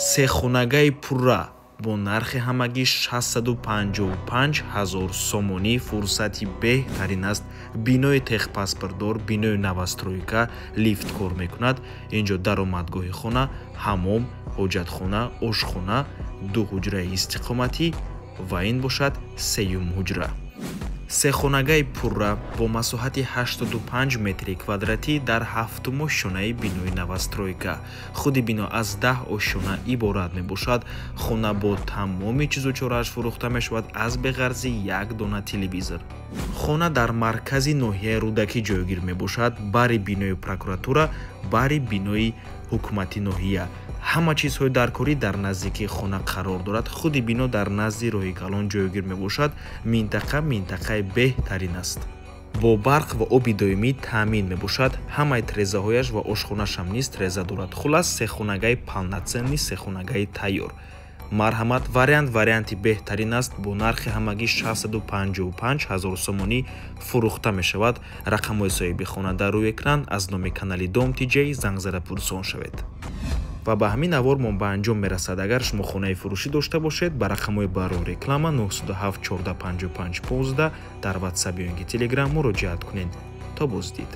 Сехонагаи пурра бо нархи ҳамагӣ 655 000 сомонӣ фурсати беҳтарин аст. Бинои техпаспортдор, бинои новостройка, лифт кор мекунад. Инҷо даромадгоҳи хона, ҳамом, ҳоҷатхона, ошхона, ду ҳуҷраи истиқоматӣ ва ин бошад сеюм ҳуҷра. Сехонагаи пурра бо масоҳати 85 метри квадратӣ дар ҳафтум ошёнаи бинои новостройка. Худи бино аз 10 ошёна иборат мебошад. Хона бо тамоми чизу чорааш фурӯхта мешавад аз беғарзи як дона телевизор. Хона дар маркази ноҳияи Рӯдакӣ ҷойгир мебошад, бари бинои прокуратура, бари бинои ҳукумати ноҳия. Ҳама чизҳои даркорӣ дар наздикии хона қарор дорад. Худи бино дар назди роҳи калон ҷойгир мебошад. Минтақа минтақаи беҳтарин аст. Бо барқ ва оби доимӣ таъмин мебошад. Ҳамаи трезаҳояш ва ошхонашам низ треза дорад. Хулас, сехонагаи полноценный, сехонагаи тайёр. Марҳамат, вариант варианти беҳтарин аст. Бо нархи ҳамагӣ 655 000 сомонӣ фурӯхта мешавад. Рақамҳои соҳиби хона дар рӯи экран. Аз номи канали Дом Тиҷей занг зада пурсон шавед. Ва ба ҳамин навор мо ба анҷом мерасад. Агар шумо хонаи фурӯшӣ дошта бошед, ба рақамҳои барои реклама 907 14 55 15 дар WhatsApp ё ин ки Telegram муроҷиат кунед. То боздид.